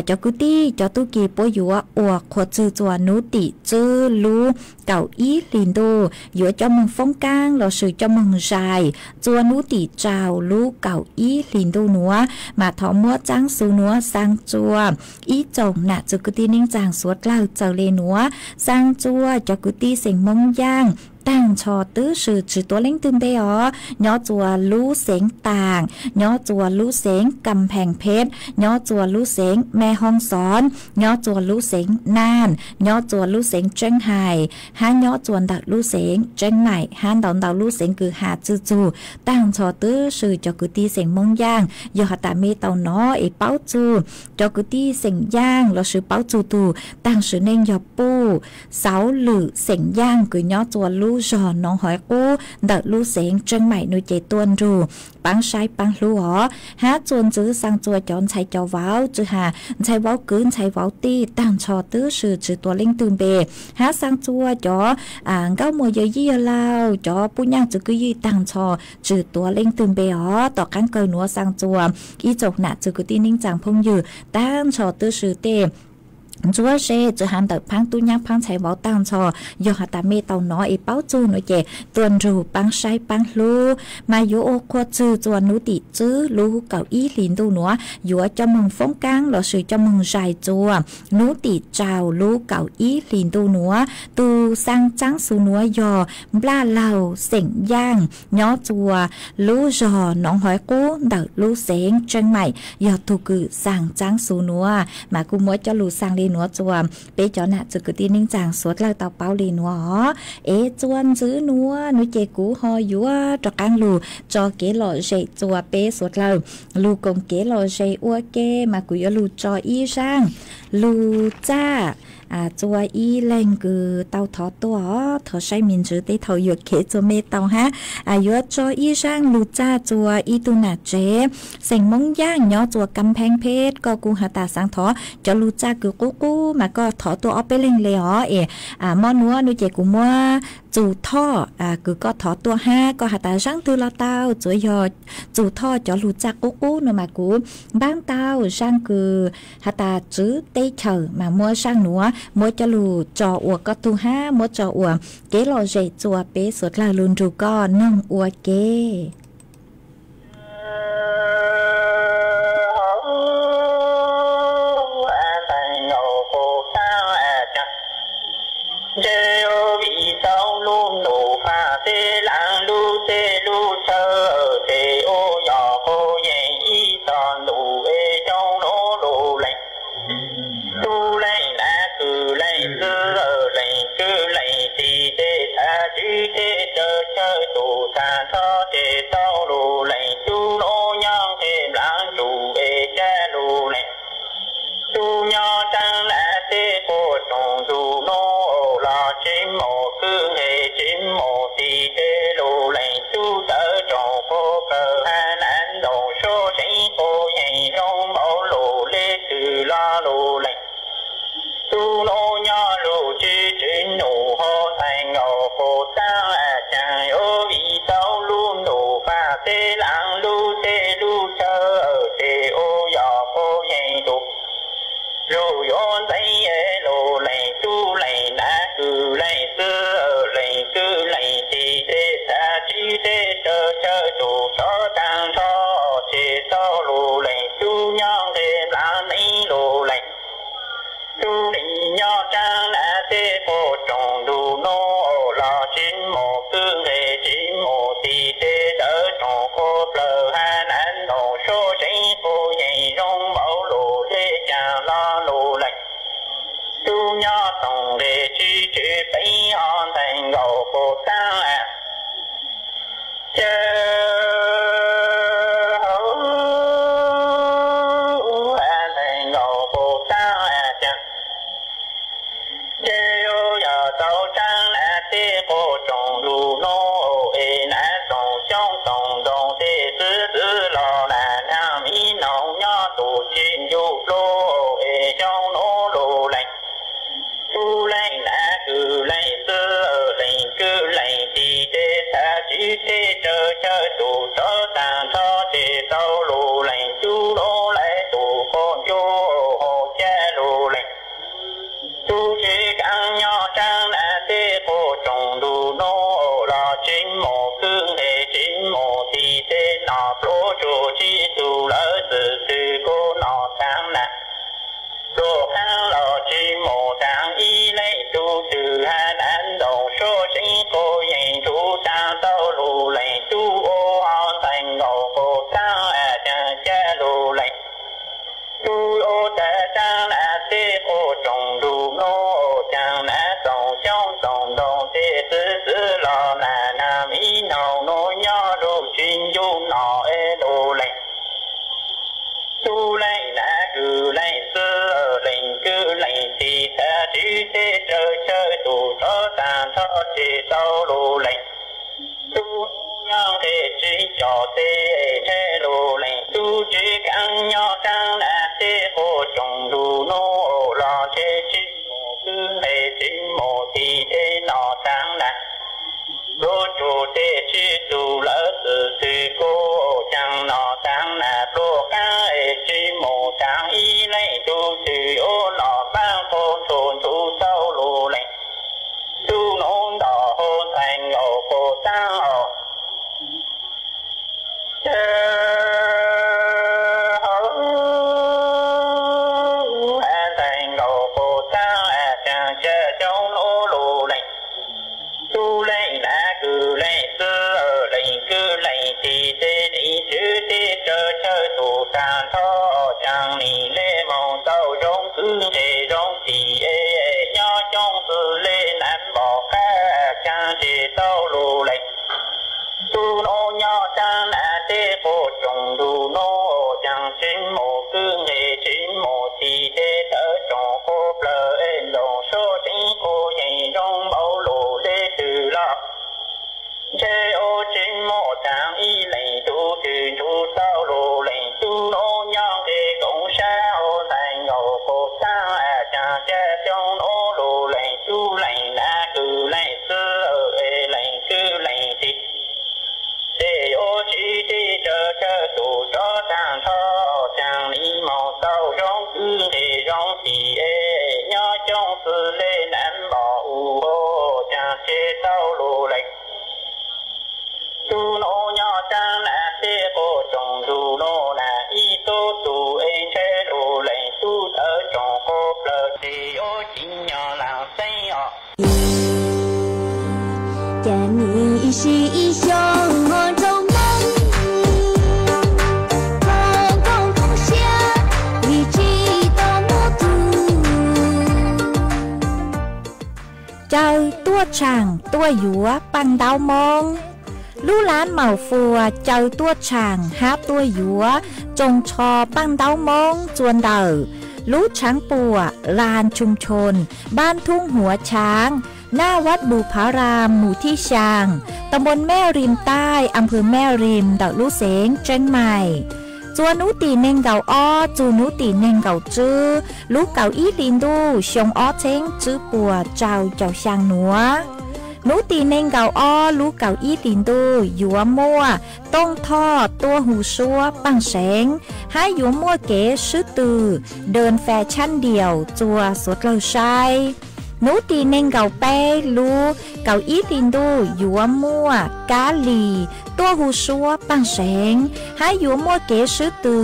cov kwv tij cov tub ki puab yuav ua qhuav txug txuas nub tim tswb lub kaum ib hlis ntuj, yuav coj moog foob kaab lossis coj moog zais txuas nub tim rau lub kaum ib hlis ntuj nuav, mas thov muab txaab xu nuav xaa txua ib tsoom nam txwv kwv tij neej tsaa suav dlawg txawm le nuav, xaa txua cov kwv tij xeem Moob Yaaj taag nrho twb sis tsi tuav leej twg npe os, nyob txuas lub xeev Taam, nyob txuas lub xeev Kam Pheej Pheb, nyob txuas lub xeev Me Hoo Xov, nyob txuas lub xeev Naaj, nyob txuas lub xeev Tseeb Hais, hab nyob txuas ntawm lub xeev Tseeb Maim, hab ntau ntau lub xeev kws has txug txug taag nrho twb sis cov kwv tij xeem Moob Yaaj. Yog has tas mej tau nov es paub txug cov kwv tij xeem Yaaj lossis paub txug tug taag sim neej yog puj xauv lwm xeem Yaaj kws nyob txuas lub zog Noov Haiv Qub ntawm lub xeev Tseeb Maim nuav ces tuaj nrug paab saib paab hlub os. Hab txuas ntxiv xaa txua cov ntxhais cov vauv, tsi has ntxhais vauv kwv ntxhais vauv tij taag nrho twb sis tsi tuav leej twg npe, hab xaa txua cov nkauj muam yawm yij yawg laug, cov puj nyaaj txwv kwv yij taag nrho tsi tuav leej twg npe os. Tom qaab kawg nuav xaa txua ib tsoom nam txwv kwv tij neej tsaa phooj ywg taag nrho twb sis tej ntsuab ze tsi has ntawm phaab tub nyaab phaab ntxhais vauv taag nrho. Yog has tas mej tau nov es paub txug nuav ces tuaj nrug paab saib paab hlub, mas yuav ua qhuav txug txuas nub tim tswb lub kaum ib hlis ntuj nuav yuav coj moog foob kaab lossis coj moog zais txuas nub tim rau lub kaum ib hlis ntuj nuav. Tug xaa txaab xu nuav yog Nplaj Laug xeem Yaaj nyob txuas lub zog Noov Haiv Qub ntawm lub xeev Tseeb Maim, yog tug kws xaa txaab xu nuav. Mas kuj muab coj lug xaa le nuav txuas peb cov nam txwv kwv tij neej tsaa suav dlawg tau paub le nuav os. Es txuas ntxiv nuav nuav ces kuv ho yuav rov qaab lug tso kev lom zem txuas peb suav dlawg lug koom kev lom zem ua ke, mas kuv yuav lug tso ib zaaj lug txaj txua ib leeg kws tau thov tuaj os. Thov saib me ntsis tej thaum yuam kev txuas me tau hab. Yuav tso ib zaaj lug txaj txua ib tug nam tsev xeem Moob Yaaj nyob txuas Kam Pheej Pheb, koj kuj has tas xaav thov cov lug txaj kws qub qub mas koj thov tuaj ob peb leeg le os. Es mo nuav nuav ces kuv muab txug thoj kws koj thov tuaj hab, koj has tas zaaj twg los tau, tsuav yog txug thoj cov lug txaj qub qub nuav mas kuv npaab tau zaaj kws has tas tswv teb chaws mas muab zaaj nuav muab coj lug tso ua koj tug hab muab tso ua kev lom zem txuas peb suav dlawg lug nrug koj noog ua ke. Ntshe yuav vim tau lub ntuj faj tej laav lub teb lub chaw, ces ua yog quas yees ib tog ntuj es xyoo nuav lug lees. Tub leej nav kwv leej txwv leej kwv leej tij, tej thav tswv tej chaw chaw tus tag nrho ces tau lug lees. Tub nuav nyob nqe nplaav ntsum es caj lug lees. Tub nyob tsaab nav tej quas tsoom ntug nuav los tsis mus kwv nqe tsis mus tij, tej lug lees tub tawv tsoom quas plawg hab nav ntoos suab seev quas yees zoo npaum lug le twg los lug lees. Tub nuav nyob lug tswv tswv num hov ntxhais nkaus quas taab caag, yuav vim tau lub ntuj faj tej laav lub teb lub chaw, ces ua yog quas yees tus zug yuav ntxeev lug lees. Tub leej nav kwv leej txwv leej kwv leej tij, tej thav tswv tej chaw chaw tus tsov taag nrho ces tau lug lees. Tub nyob nqe nplaav neeb lug lees. Tub leej nyob tsaab nav tej quas tsoom ntug nuav los tsis mus kwv nqe tsis mus tij, tej tawv tsoom quas plawg hab nav ntoos suab seev quas yees zoo npaum lug le caag los lug lees. Tub nyob toom nqe tswv tswv peev hov ntxhais nkaus quas taab caag, ntxhais nkaus quas taab caag. Ces yuav yog tau tsaab nav tej quas tsoom lug nuav es nav tsoom xyoob tsoom ntoo tej txwv txwv los nav naag miv noog nyob tus tsis ncu plua es xyoo nuav lug lees. Tub leej nav kwv leej txwv leej kwv leej tij, tej thav tswv tej chaw chaw tus tsov taag nrho ces tau lug lees. Tub nuav lawv tus quas ncu Ntoo tej xwb xwb los nas nas ib nau nub nyob lub tsis ncuj no es lus leej. Tub leej nav kwv leej xwb leej kwv leej tij tag tsis tej raws chaw tus rov tag nrho ces tau lus leej. Tub nyob nqe tsis cov tej ntshe lus leej tub tsis kheev nyob tag nas tej quas tsoom ntuj nub los ntshe tsis mus kwv nqe tsis mus tij tej no tag nas. Pluag tsuj tej tsis tus lawv xwm txwv kuj caag no tag nas pluag qaab es tsis mus tag ib leej tub twg ua los npaab quas ntxhua ntxhua tau lus leej. Tub nub nto hauv ntxhais nkaus quas taab os. Hauv ntxhais nkaus quas taab caag ca xyoo nub lus leej. Tub leej nav kwv leej xwb leej kwv leej tij tej nim tswv tej raws chaw tus tag nrho caag nim le moog tau zoo kwv nqe zoo tij es nyob coob xwb le nav npom qab caag ces tau lus leej. Tub nub nyob tag nav tej quas tsoom ntuj nub caag tsis mus kwv nqe tsis mus tij tej tawv tsoom quas plawg es ntsoov suab tseeb quas yeej zoo npaum lus le twg los ntshe ua tsis mus tag ib leej tub twg ntxhua tau lus leej. Tub nub nyob nqe koom sab ua ntxhais nkaus quas taab caag ca xyoo nub lus leej. Tub leej nav kwv leej xwb es leej kwv leej tij tej yuav tsis tij raws chaw tus rov tag nrho caag nim moog tau zoo kwv nqe zoo tij es nyob coob xwb le nav npom u o caag ces tau lus leej. Tub nub nyob tag nav tej quas tsoom ntuj nub nas ib tug tug es ntshe lus leej tub tawv tsoom quas plawg tsis yuav ci nyob laag xeeb os. Cas nim ib sij ib xyoos ho nrau Moob, ho nkauj Moob siab, vim tsis tau muab tug. Caw tuaj tshaam tuaj yuav Paaj Ntaub Moob. Lub laab Maum Fuas caw tuaj tshaam hab tuaj yuav tsoos tsho Paaj Ntaub Moob txua ntawm lub tshaav puam Làn Chung Chôn, Ban Thung Hua Chang, Naj Vaj Bù Pha Ram, Mù Thí Xang, Tam Bôn Meo Rim Taij, Am Phơ Meo Rim ntawm lub xeev Tseeb Maim. Txua nub tim neeg nkaum ob txug nub tim neeg nkaum tswb lub kaum ib hli ntuj xyoo ob txheeb tswb puas rau caum xyaa nuav. Nub tim neeg nkaum ob lub kaum ib hli ntuj yuav muaj Tooj Thoj tuaj hu suab Paaj Seev, hab yuav muaj kev swb tw Đơn Fe Chanh Điêu txua suav dlawg saib. Nub tim neeg nkaum peb lub kaum ib hli ntuj yuav muaj Kab Lis tuaj hu suab Paaj Seev, hab yuav muaj kev swb tw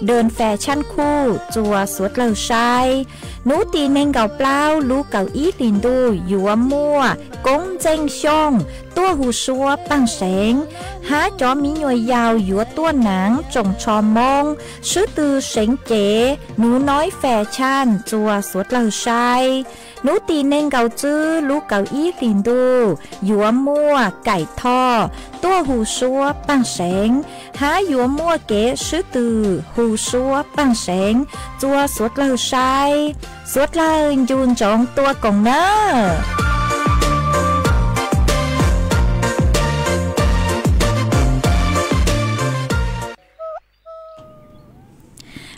Đơn Fe Chanh Khuj txua suav dlawg saib. Nub tim neeg nkaum plaub lub kaum ib hli ntuj yuav muaj Koob Ntxeej Xyooj tuaj hu suab Paaj Seev, hab cov miv nyuas yaus yuav tuaj naav tsoos tsho Moob swb tw Seev Cev, Nub Noib Fe Chanh txua suav dlawg saib. Nub tim neeg nkaum tswb lub kaum ib hli ntuj yuav muaj Kaim Thoj tuaj hu suab Paaj Seev, hab yuav muaj kev swb tw hu suab Paaj Seev txua suav dlawg saib. Suav dlawg ncu ntsoov tua koom nawb.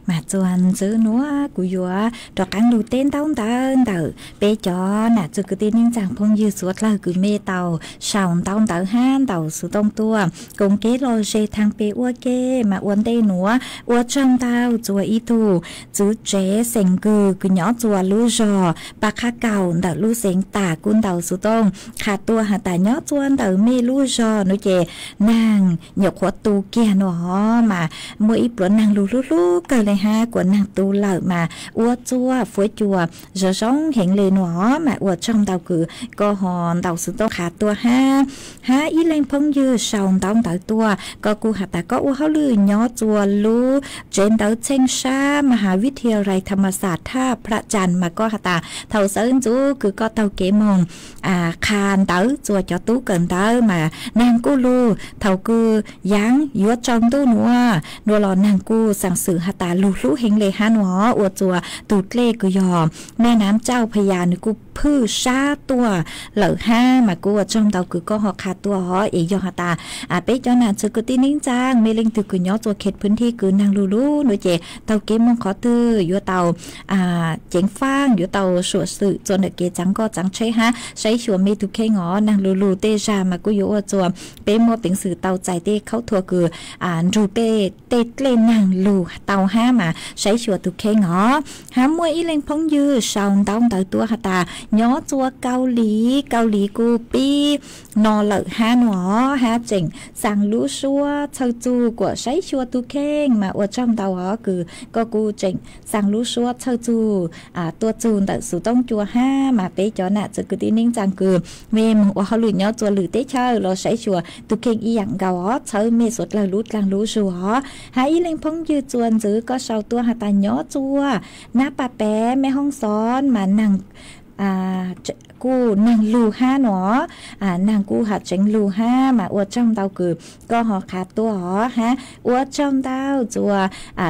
Mas txuas ntxiv nuav kuv yuav rov qaab lug teb ntaub ntawv ntawm peb cov nam txiv kwv tij neej tsaa phooj ywg suav dlawg kws mej tau sau ntaub ntawv hab ntaus xuv tooj tuaj koom kev lom zem thaab peb ua ke. Mas ua ntej nuav ua tsaug ntau txuas ib tug txiv tsev xeem Kws kws nyob txuas lub zog Paj Qhab Kaum ntawm lub xeev Tas kuj ntaus xuv tooj qha tuaj has tas nyob txuas ntawm mej lub zog nuav ces naag nyuam qhuav tu kiag nuav hov mas muaj ib pluas naag lug hlub hlub kawg le hab. kuas neeg tu lawm mas ua txuas fuab cua zoo zoo heev le nuav mas ua tsaug ntau kws koj ho ntaus xov tooj qha tuaj hab. Hab ib leeg phooj ywg sau ntaub ntawv tuaj, koj kuj has tas koj ua hauj lwm nyob txua lub tsev ntawv txheej sab Maha Vithiyalai Thamasat Thaj Phajas mas koj has tas thaum sawv ntxuv kws koj taug kev moog qha ntawv txua cov tub kawm ntawv mas neeg kuj lug thaum kws yaav yuav tsaus ntuj nuav, nuav los neeg kuj xaam xwm has tas lug hlub heev le hab nuav ua txua tug dlej kws yog Mej Nav Tsauj Phaya nws kuj phwj sab tuaj lawm hab mas kuj ua tsaug ntau kws koj ho qha tuaj os. Es yog has tas peb cov nam txiv kwv tij neej tsaa mej leej twg kws nyob txua khe pwv thib kws naag lug lug nuav ces taug kev moog qhov twg yuav tau ceev faaj, yuav tau suam xwm txua ntawm kev txaav nkoj txaav tsheb hab saib xyuas mej tug kheej os. Naag lug lug tej zag mas kuj yuav ua txua peb muaj peev xwm tau txais tej khaub thuas kws nrug peb tej dlej naag lug tau hab mas saib xyuas tug kheej os. Hab muaj ib leeg phooj ywg sau ntaub ntawv tuaj has tas nyob txua Kaus Lim, Kaus Lim kuj pib no lawm hab nuav hab tseem xaa lub suab txhawj txug kuas saib xyuas tug kheej mas ua tsaug ntau os kws koj kuj tseem xaa lub suab txhawj txug tuaj txug ntawm xuv toob cua hab mas peb cov nam txiv kwv tij neej tsaa kws mej moog ua hauj lwm nyob txua lwm teb chaws los saib xyuas tug kheej ib yaam nkaus os, txhawb mej suav dlawg lub dlaag lub zug os. Hab ib leeg phooj ywg txuas ntxiv koj sau tuaj has tas nyob txua Nab Paj Pem, Mej Hoob Xov mas naag kuj naag lug hab nuav, naag kuj has tseev lug hab mas ua tsaug ntau kws koj ho qha tuaj os hab ua tsaug ntau txua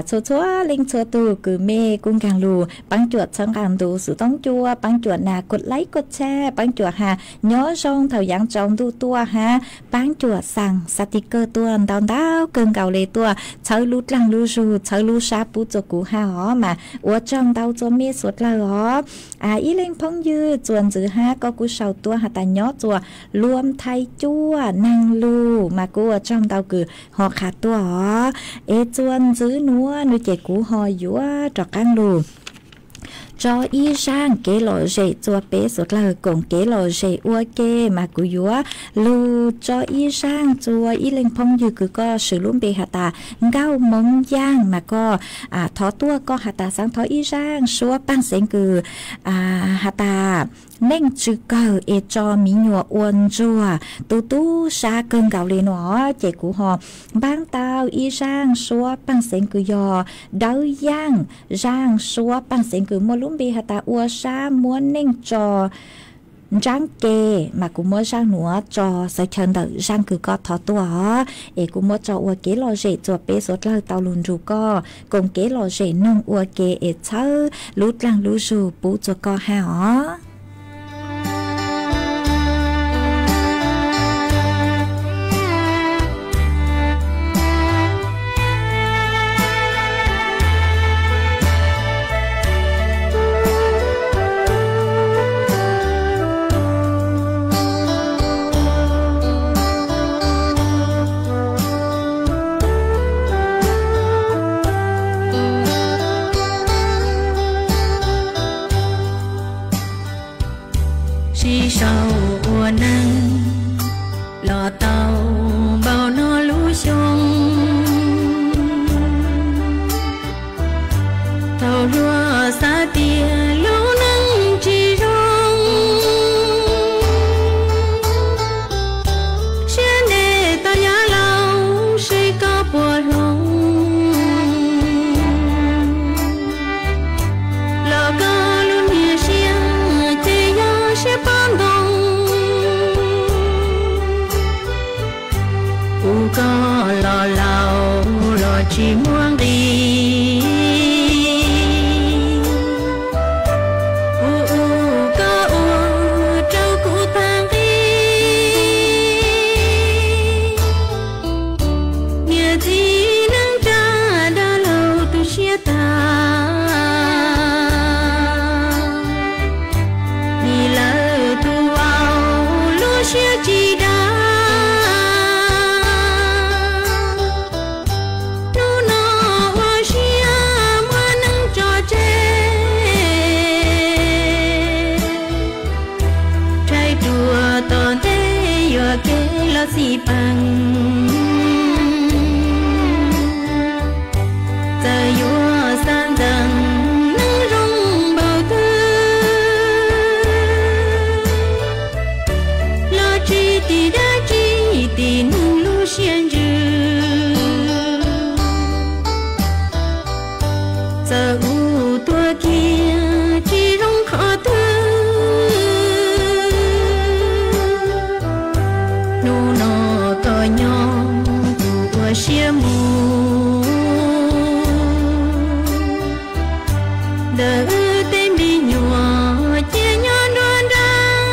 txhua txhua leej txhua tug kws mej kuj nkaag lug paab cuam txhawb nqaa ntu xuv toob cua, paab cuam nas kuas laib kuas tshaj, paab cuam has nyob zoo thaum yaav tsaus ntuj tuaj hab paab cuam xaa xaa ti kawg tuaj ntau ntau kawg nkaus le tuaj txhawb lub dlaag lub zug txhawb lub sab pub txua kuv hab os mas ua tsaug ntau txua mej suav dlawg os. Ib leeg phooj ywg txuas ntxiv hab koj kuj sau tuaj has tas nyob txua Luam Thaib Cuaj naag lug mas kuj ua tsaug ntau kws ho qha tuaj os. Es txuas ntxiv nuav nuav ces kuv ho yuav rov qaab lug tso ib zaaj kev lom zem txua peb suav dlawg koom kev lom zem ua ke mas kuv yuav lug tso ib zaaj txua ib leeg phooj ywg kws koj swv lub npe has tas Nkauj Moov Yaaj mas koj thov tuaj koj has tas xaav thov ib zaaj suab paaj xeev kws has tas neej tsw kawg es tso miv nyuas ua ntsuag tu tub sab kawg nkaus le nuav ces kuv ho npaab tau ib zaaj suab paaj xeev kws yog Dawb Yaaj, zaaj suab paaj xeev kws muaj lub npe has tas ua sab muab neej tso ntsaab ke mas kuv muab zaaj nuav tso xawv chaw ntawm zaaj kws koj thov tuaj os. Es kuv muab tso ua kev lom zem txua peb suav dlawg tau lug nrug koj koom kev lom zem noog ua ke es txhawb lub dlaag lub zug pub txua koj hab os. Sib sau ua neej los tau npaum no lub xyoo, thaum hluas xav tias lub neej tsis zoo, siab ntev tau yav laus seb koj puas hloov, los koj lub niag siab ces yog siab pob ntoo. Kuv koj los laus los tsis muaj nqis, kuv ua koj ua rau kuv tag nqi. Niam txiv neej tsa dab laug tu siab tag, nim lawv tu vau lub siab tsis dab. Hnub no ua siab muab neej tso tseg, rhais ruam tom ntej yuam kev los xij peem. Txawm yuav xav dab tsi tim neeg lub siab ntsws. Txawm ua tuag kiag tsis zoo qhov twg, hnub no koj nyob kuv ua siab mus. Ntawm wb tej me nyuam cia nyob nruab nrab,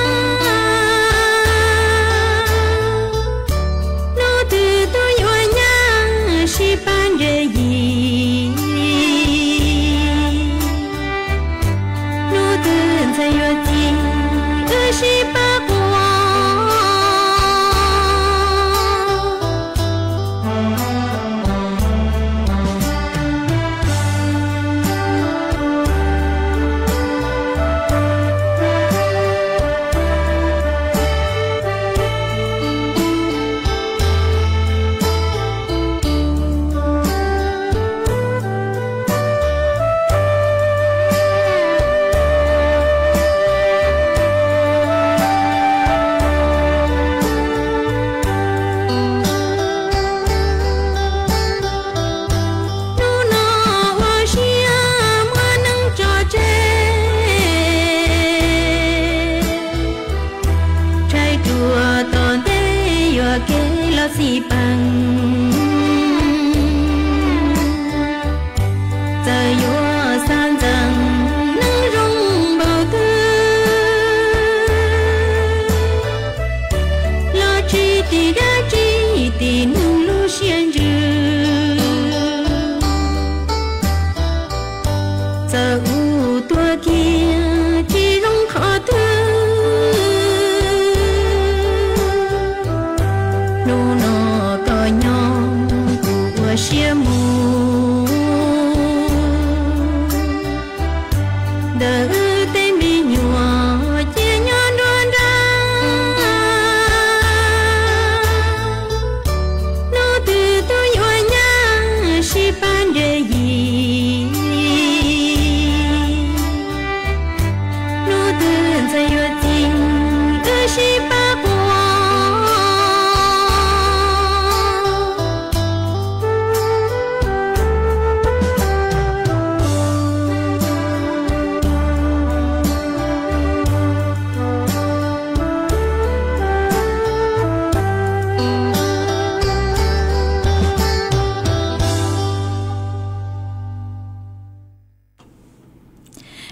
hnub twg twb yuav nyab sib pab ntseg yim. Hnub twg ntxhais yuav txiv, wb sib pab quas. Hnub no ua siab muab neej tso tseg, tshaib ruam tom ntej yuam kev los xij peem. Txawm yuav xav ntxeev neeg zoo npaum twg los tsis tim dab tsi tim neeg lub siab ntsws. Txawm ua tuag kiag tsis zoo qhov twg, hnub no koj nyob kuv ua siab mus. Ntawm wb tej me nyuam cia nyob nruab nrab, hnub twg twb yuav nyab sib pab ntseg yim. Hnub twg ntxhais yuav txiv, wb sib pab quas.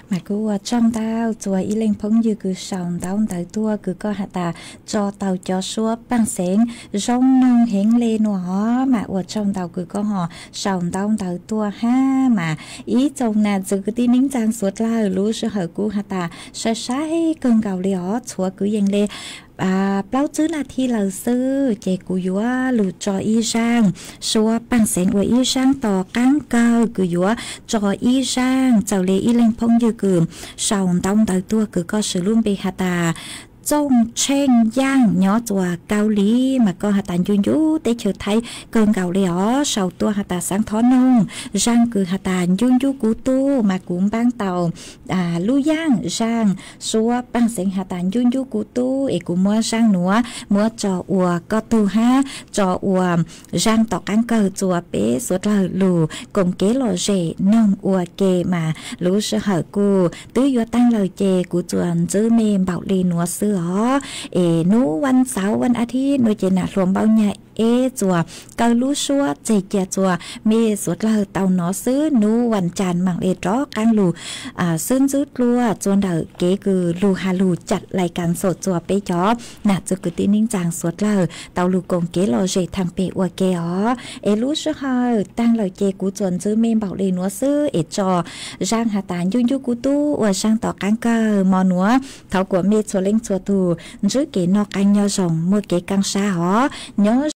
Mas kuv ua tsaug ntau txuas ib leej phooj ywg kws sau ntaub ntawv tuaj kws koj has tas tso tau cov suab paj xeev zoo mloog heev le nuav os. Mas ua tsaug ntau kws koj ho sau ntaub ntawv tuaj hab. Mas ib tsoom nam txiv kwv tij neej tsaa suav dlawg, lub sij hawm kuv has tas sai sai kawg nkaus le os, txhua kwv yees le plaub tsib nas this lawm xwb ces kuv yuav lug tso ib zaaj suab paj xeev ua ib zaaj tom qaab kawg kws yuav tso ib zaaj txawm le ib leej phooj ywg kws sau ntaub ntawv tuaj kws koj swv lub npe has tas Txooj Tsheej Yaaj nyob txuas Kaub Lim, mas koj has tas ncu ncu teb chaws Thaib kawg nkaus le os, sau tuaj has tas xaav thov noog zaaj kws has tas ncu ncu kuv tub, mas kuv npaab tau lub yaaj zaaj suab paj xeev has tas ncu ncu kuv tub es kuv muab zaaj nuav muab tso ua koj tug hab tso ua zaaj tom qaab kawg txuas peb suav dlawg lug koom kev lom zem noog ua ke. Mas lub sij hawm kuj twb yuav taag lawm ces kuv tsuas ntsib mej npaum le nuav xwb os. Es nub vas xauv vas a thiv nuav ces nam hluas npauj nyag eb tsuas kaw lub suab tseg cia txuas mej suav dlawg tau nov xwb. Nub vas cas maam le rov qaab lug xwb ntsib dlua txuas ntawm kev kws lug has lug cam lais kas xaum txuas peb cov nam txiv kwv tij neej tsaa suav dlawg tau lug koom kev lom zem thaam peg ua ke os. Es lub sij hawm taag lawm ces kuv tsuas ntsib mej npaum le nuav xwb es tso zaaj has tas ncu ncu kuv tub ua zaaj tom qaab kawg mo nuav. Thov kuas mej txhua leej txhua tug ntsib kev noj qab nyob zoo muaj kev kaaj sab os. Nyob